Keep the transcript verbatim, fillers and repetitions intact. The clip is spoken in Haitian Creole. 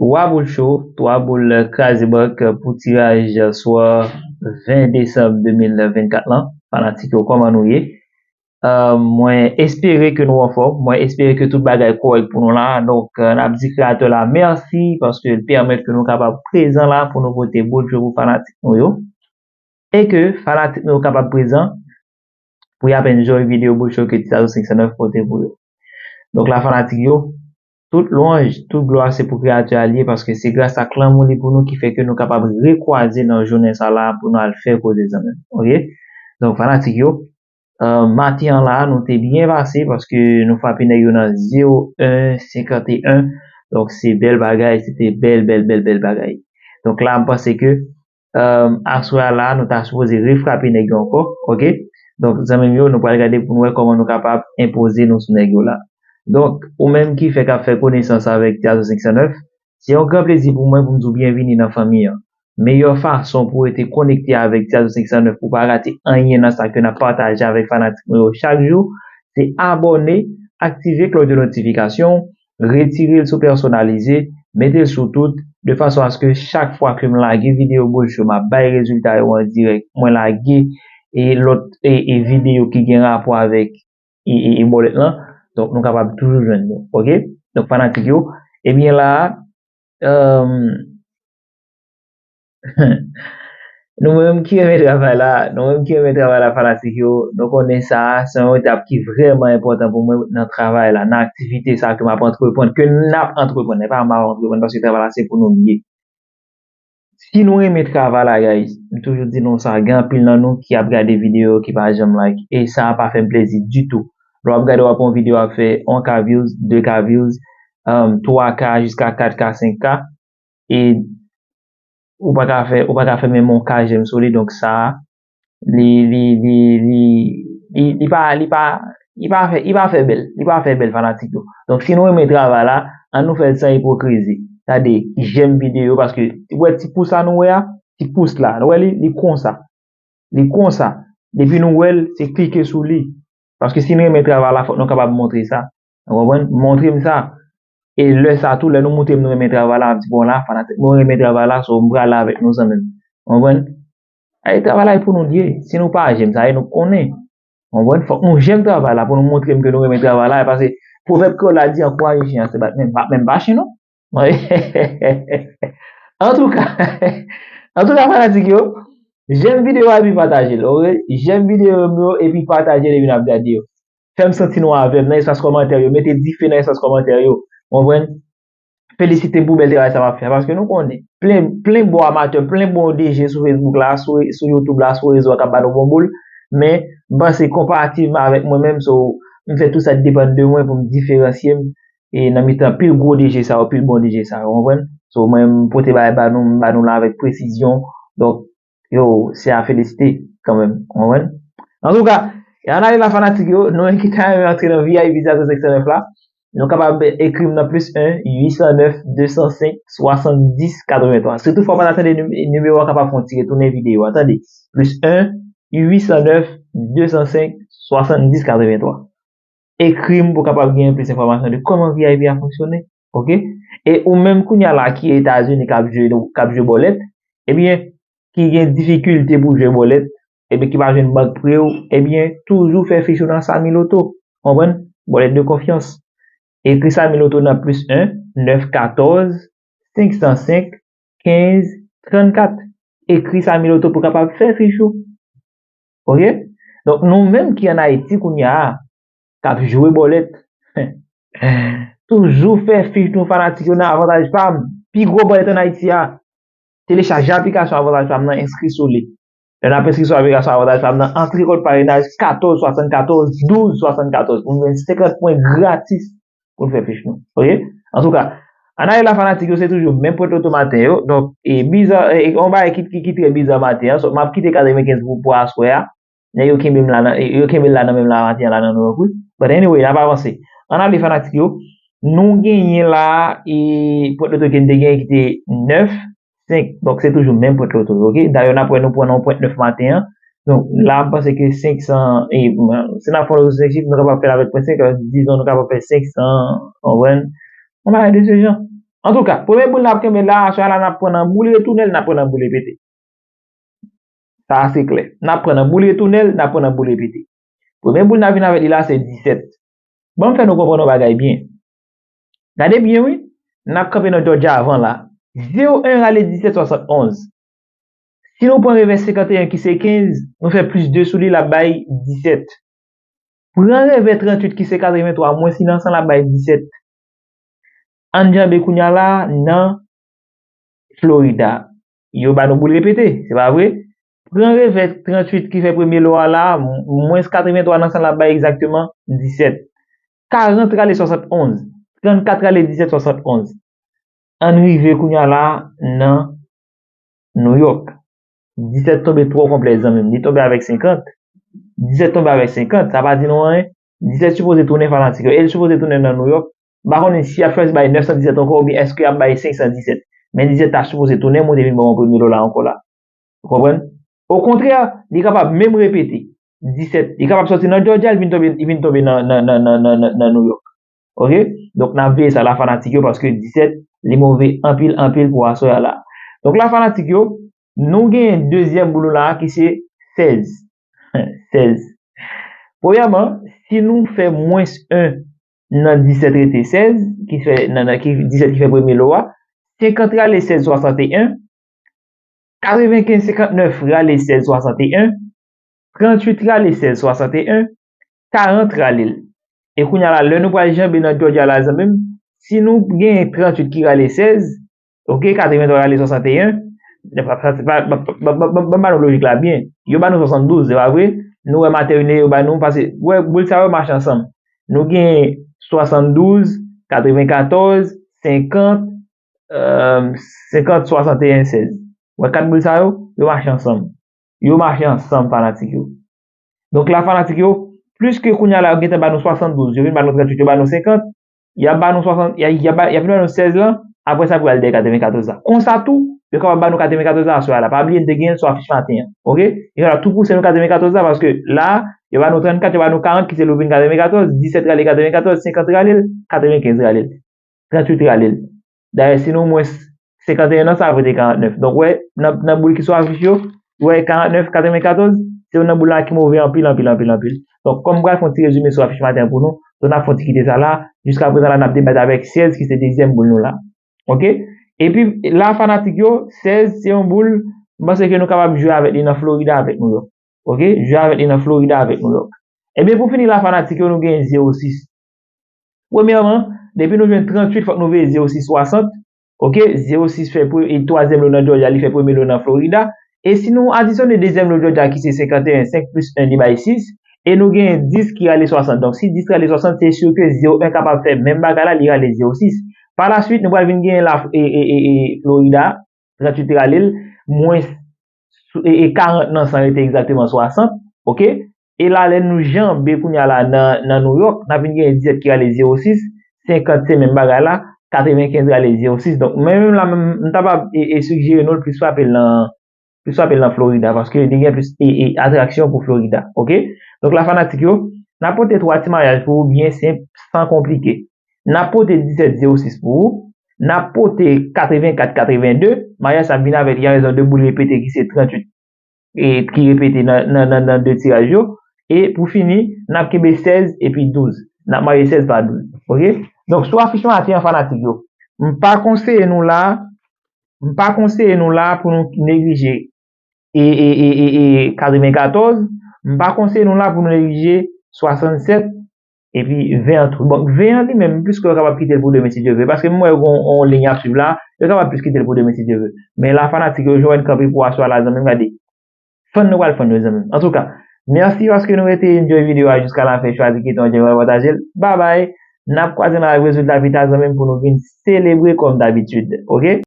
Twa boul cho, twa boul kraze bank pou tiraj swa ven desanm de mil vennkat lan. Fanatik yo, kòman nou ye? Uh, mwen espere ke nou anfòm, mwen espere ke tout bagay kòrèk pou nou la. Donk, uh, n ap di kreyatè la mèsi paske l pèmèt ke nou kapab prezan la pou nou pote boul cho pou fanatik nou yo. E ke fanatik nou yo kapab prezan pou y ap enjoy videyo boul cho ke Ti Zazo senk san nèf pote pou yo. Donk la, fanatik yo, tout lwanj, tout glwa se pou kreyatè a l ye, paske se gras ak lanmou li pou nou ki fè ke nou kapab rekwaze nan jounen sa la pou nou al fè koze zanmi m. Oke? Donk, fanatik yo, uh, maten an la, nou te byen pase paske nou frape nèg yo nan zewo en senkant e en. Donk, se bèl bagay, se te bèl, bèl, bèl, bèl bagay. Donk la, m panse ke um, aswè a la, nou ta sipoze refrape nèg yo ankò, oke? Donk, zanmi m yo, nou pral gade pou nou wè kòman nou kapab enpoze nou sou nèg yo la. Donk, ou menm ki fèk ap fè konesans avèk Ti Zazo senk san nèf, se yon gran plezi pou mwen pou m di w byenvini nan fanmi an. Meyè fason pou w rete konekte avèk Ti Zazo senk san nèf pou w pa rate anyen nan sa ke n ap pataje avèk fanatik nou yo chak jou, se abòne, aktive klòch de notifikasyon, retire l sou pèsonalize, mete l sou tout, de fason aske chak fwa ke m lage videyo boul cho, m ap bay rezilta yo an dirèk, mwen lage e lòt e, e videyo ki gen rapò avèk e, e, e bòlèt lan, donk nou kapab toujou jwenn yo, oke? Donk fanatik yo, ebyen la, um, nou menm ki renmen travay la, nou menm ki renmen travay la, fanatik yo, nou konnen sa, se yon etap ki vrèman enpòtan pou mwen nan travay la, nan aktivite sa ke m ap antreprann, ke n ap antreprann, e pa m ap antreprann, paske travay la se pou nou l ye. Si nou renmen travay la, guys, m toujou di nou sa, gen anpil nan nou ki ap gade videyo ki pa janm like, e sa pa fè m plezi ditou. Lè w ap gade, w ap wè yon videyo ap fè yon K views, de K views, um, twa K jiska kat K, senk K, e ou pa ka fè, ou pa ka fè menm yon ka j'aime sou li, donk sa, li, li, li, li, li, li pa, li pa, li pa fè, li pa fè bèl, li pa fè bèl fanatik yo. Donk si nou renmen travay la, ann nou fè l san ipokrizi. Gade, j'aime videyo, paske, ou wè ti pous la nou wè a, ti pous la, nou wè li, li konsa. Li konsa. Depi nou wè l, se klike sou li. Paske si nou renmen travay la, fòk nou kapab montre sa. Ou konprann? Montre m sa. E lè sa tou, lè nou montre m nou renmen travay la, m ap di, bon, la, fanatik mwen renmen travay la, so m prale avèk nou zanmi m. Ou konprann? Ay, travay la e pou nou l ye. Si nou pa j'aime sa, e nou konnen. Ou konprann? Fòk nou j'aime travay la pou nou montre m ke nou renmen travay la, paske pwovèb kreyòl la di, ankouraje chen an se bat men, bat men pa chen non. Antouka, antouka, fanatik yo, j'aime videyo a epi pataje l, oke? J'aime videyo m yo epi pataje l epi n ap gade yo. Fè m santi nou avè m nan espas kòmantè yo, mete dife nan espas kòmantè yo, konprann? Felisite m pou bèl travay sa m ap fè, paske nou konnen, plen, plen bon amatè, plen bon D J sou Facebook la, sou, sou YouTube la, sou rezo a k ap ba nou bon boul, men m panse konparativman avèk mwen menm, so, m fè tout sa depann de mwen pou m diferansye m e nan mitan pil gwo D J sa yo, pil bon D J sa yo, konprann? So, mwen, m pote bagay ba nou, m ba nou la avèk presizyon. Donk, yo, se a felisite kanmenm, konprann? Antouka, e ann ale la fanatik yo, nou menm ki ta renmen antre nan V I P Ti Zazo senk san nèf la, nou kapab ekri m nan plis en, uit san nèf, de san senk, swasanndis, katrevenntwa. Si toutfwa w pa ta tande nim-, nimewo a kapab fè yon ti retounen videyo a, tande. Plis en, uit san nèf, de san senk, swasanndis, katrevenntwa. Ekri m pou w kapab genyen plis enfòmasyon de kòman V I P a fonksyone. Oke? E ou menm kounye a la ki Etazini k ap jwe, k ap jwe bòlèt, ebyen, ki gen difikilte pou jwe bòlèt, ebyen, ki pa jwenn bank pre w, ebyen, toujou fè fich ou nan Samy Loto. Konprann? Bòlèt de konfyans. Ekri Samy Loto nan plis en, nèf katòz, senk san senk, kenz, trannkat. Ekri Samy Loto pou w kapab fè fich ou. Oke? Donk, nou menm ki ann Ayiti kounye a, k ap jwe bòlèt, toujou fè fich nou fanatik yo nan Avantaj Pam. Pi gwo bòlèt ann Ayiti a. Telechaje aplikasyon Avantaj Pam nan, enskri sou li. Lè n ap enskri sou aplikasyon Avantaj Pam nan, antre kòd parenaj katòz swasannkatòz, douz swasannkatòz pou n jwenn senkant pwen gratis pou n fè fich nou. Oke? Antouka, ann ale la fanatik yo, se toujou menm pwent loto maten yo. Donk, e biza, e, e, yon bagay ki, ki, ki trè biza maten an. So, m ap kite katrevenkenz pou, pou aswè a. Nèg yo kenbe m la nan, yo kenbe l la nan men m la maten an la nan Nouyòk wi. But anyway, n ap avanse. Ann ale fanatik yo. Nou genyen la, e, pwent loto ke n te genyen ki te nèf, senk. Donk, se toujou menm pwent loto yo, oke? Dayè, n ap wè nou pran nan yon pwent nèf maten an. Donk, la, m panse ke senk san, e, si n ap fè yon loto senk chif, nou kapab fè l avèk pwent senk, dizon, nou kapab fè senk san, w konprann? Yon bagay de se jan. Antouka, premye boul n ap kenbe la, aswè a la, n ap pran nan boul retounen l, n ap pran nan boul repete. Sa a se klè. N ap pran nan boul retounen l, n ap pran nan boul repete. Premye boul n ap vin avèk li la, se disèt. Ban m fè nou konprann yon bagay byen. Gade byen, wi. N ap kanpe nan Jòji avan la. Zewo en rale disèt swasannonz. Si nou pran revè senkanteyen ki se kenz, nou fè plis de sou li, l ap bay disèt. Pran revè tranntuit ki se katrevenntwa mwens li nan san, l ap bay disèt. Ann janbe kounye a la nan Florida. Yo ba nou boul repete, se pa vre? Pran revè tranntuit ki fè premye lo a la, mwens katrevenntwa nan san, l ap bay egzakteman disèt. Karant rale swasannonz, trannkat rale disèt swasannonz. Ann rive kounye a la nan New York. Disèt tonbe twò konplèks, zanmi m. Li tonbe avèk senkant. Disèt tonbe avèk senkant, sa pa di nou anyen. Disèt sipoze tounen, fanatik yo. E l sipoze tounen nan New York. M pa konnen si y ap chwazi bay nèf san disèt ankò, oubyen èske y ap bay senk san disèt. Men disèt ta sipoze tounen, monte vin ban mwen premye lo la ankò la. Ou konprann? Okontrè, li kapab menm repete. Disèt. Li kapab sòti nan Jòji a, li vin tonbe, li vin tonbe nan, nan, nan, nan, nan, nan, nan New York. Oke? Donk, n ap veye sa la, fanatik yo, paske disèt, li move anpil, anpil pou aswè a la. Donk, la, fanatik yo, nou gen dezyèm boul nou la, ki se sèz. Sèz. Premyèman, si nou fè mwens en nan disèt rete sèz, ki fè, nan, nan, ki, disèt ki fè premye lo a, senkant rale sèz swasanteyen, katrevenkenz senkantnèf rale sèz swasanteyen, tranntuit rale sèz swasanteyen, karant rale l. E kounye a la, lè nou pral janbe nan Jòji a la, zanmi m, si nou gen tranntuit ki rale sèz, oke, katrevenntwa rale swasanteyen, ban nou lojik la byen. Yo ba nou swasanndouz, se pa vre? Nou wè matène yo ba nou, paske, wè, boul sa yo mache ansanm. Nou gen swasanndouz, katrevenkatòz, senkant, senkant, swasanteyen, sèz. Wè kat boul sa yo, yo mache ansanm. Yo mache ansanm, fanatik yo. Donk la, fanatik yo, pliske kounye a la, yo gentan ba nou swasanndouz, yo vin ba nou tranntuit, yo ba nou senkant, y ap ba nou swasant, y a, y a ba, y ap vin ba nou sèz lan, apre sa, pou y al dèyè katrevenkatòz la. Konsa tou, yo kapab ba nou katrevenkatòz la aswè a la. Pa bliye, n te genyen l sou afich maten an. Oke? Yo kapab tou pouse nou katrevenkatòz la, paske la, yo ba nou trannkat, yo ba nou karant, ki se louvin katrevenkatòz, disèt rale katrevenkatòz, senkant rale l, katrevenkenz rale l. Tranntuit rale l. Dayè, si nou mwens senkanteyen nan, sa ap rete karantnèf. Donk, wè, nan, nan boul ki sou afich yo, wè, karantnèf, katrevenkatòz, se youn nan boul la ki move anpil, anpil, anpil, anpil. Donk, kòm m pral fè yon ti rezime sou afich maten an pou nou, donk, n ap fè yon ti kite sa la. Jiskaprezan la, n ap debat avèk sèz, ki se dezyèm boul nou la. Oke? Epi, la, fanatik yo, sèz, se yon boul, m panse ke nou kapab jwe avèk li nan Florida avèk New York. Oke? Jwe avèk li nan Florida avèk New York. Ebyen, pou fini la, fanatik yo, nou gen zewo sis. Premyèman, depi nou jwenn tranntuit, fòk nou veye zewo sis swasant. Oke, zewo sis fè pre-, e twazyèm lo nan Jòji a, li fè premye lo nan Florida. E si nou adisyone dezyèm lo Jòji a, ki se senkanteyen, senk plis en, li bay sis. E nou genyen dis ki rale swasant. Donk, si dis rale swasant, se si ke zewo en kapab fè menm bagay la, li rale zewo sis. Pa la swit, nou pral vin genyen la, e, e, e, e, Florida, tranntuit rale l, mwens sou, e, e karant nan san rete egzakteman swasant, oke? E la, lè nou janbe kounye a la nan, nan New York, n ap vin genyen disèt ki rale zewo sis, senkant se menm bagay la, katrevenkenz rale zewo sis. Donk, mwen menm la, menm, m ta va, e, e, sigjere nou l plis frape l nan, plis frape l nan Florida, paske li gen plis, e, e, atraksyon pou Florida, oke? Donk, la, fanatik yo, n ap pote twa ti maryaj pou ou, byen senp, san konplike. N ap pote disèt zewo sis pou ou. N ap pote katrevenkat katrevende. Maryaj sa ap vin avèk li an rezon de boul repete ki se tranntuit. E ki repete nan, nan, nan, nan de tiraj yo. E pou fini, n ap kenbe sèz epi douz. N ap marye sèz pa douz. Oke? Donk, sou afich maten an, fanatik yo, m pa konseye nou la, m pa konseye nou la pou nou neglije e, e, e, e, e katrevenkatòz, m pa konseye nou la pou nou neglije swasannsèt epi ven an tou. Bon, ven an li menm, plis ke yo kapab kite l pou demen, si Dye vle, paske m wè yon, yon liy ap swiv la, yo kapab plis kite l pou demen, si Dye vle. Men la, fanatik yo, jan w wè n kanpe pou aswè a la, zanmi m, gade. Fann nou pral fann yo, zanmi m. Antouka, mèsi paske nou rete enjoy videyo a jiska lafen, chwazi kite yon j'aime, pataje l. Babay! N ap kwaze nan live rezilta pita, zanmi m, pou nou vin selebre kòm dabitid. Oke?